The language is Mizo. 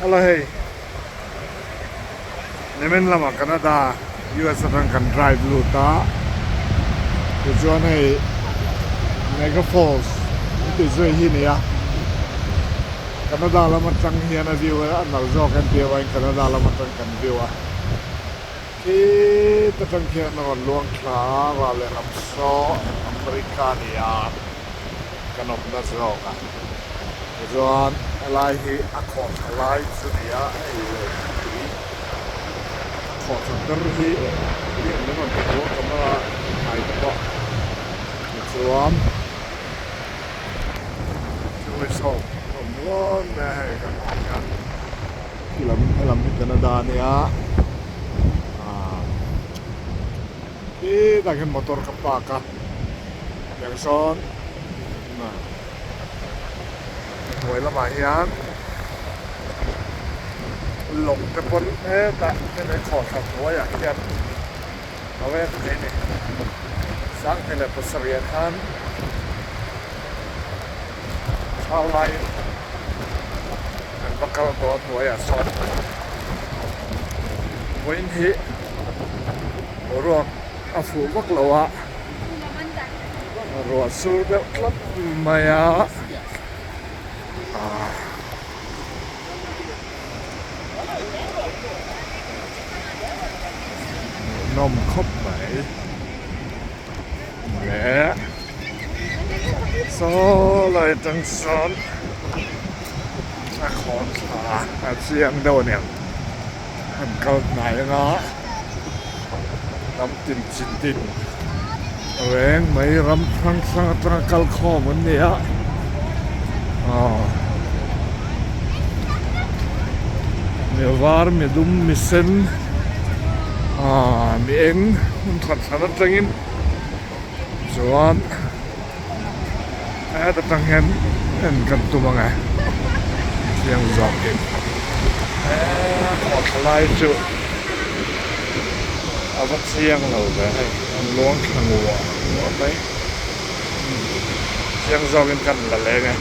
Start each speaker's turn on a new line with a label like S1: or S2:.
S1: Hello hei nimin lamah Canada US atang kan drive lut a tichuan hei Niagara Falls an tih chu hei hi a ni a Canada lam atang hian a view a nalh zawk an tih avangin Canada lam atang kan view a khit atang khian a rawn luang thla a ral lehlam saw America a ni a. Kan awmna zawk a tichuan helai hi a khawhthla lai chu ni a hei leh tui a khawhthla ber hi tui an rawn ti tur camera hnai te pawh tichuan tourist ho an awm nual mai a hei kan hmuh hian khi lam helam hi Canada a nia ah khitah khian motor ka park a. Tiang sawn hnuai lamah hian lawng te pawn hetah helai khawhthla hnuaiah hian a veng thei a ni. 2007 ah khan thalai an va kal tawh a hnuaiah sawn vawiin hi boruak a fuh vak lo a. Ruah sur deuh tlat mai a hmuhnawm khawp mai leh saw lai atang sawn a khawn thla a chiang deuh a niang han kal hnai anga. Ram tin chin tin reng mai ram hrang hrang atanga kal khawm an ni a aw mi var mi dum mi sen aaa mi eng hmun hran hran atangin chuan heta tang hian en kan tum ang e chiang zawkin he khawhthla lai chu. A va chiang lo ve hei an luang thla nguah nguah mai chiang zawkin kan la leng e.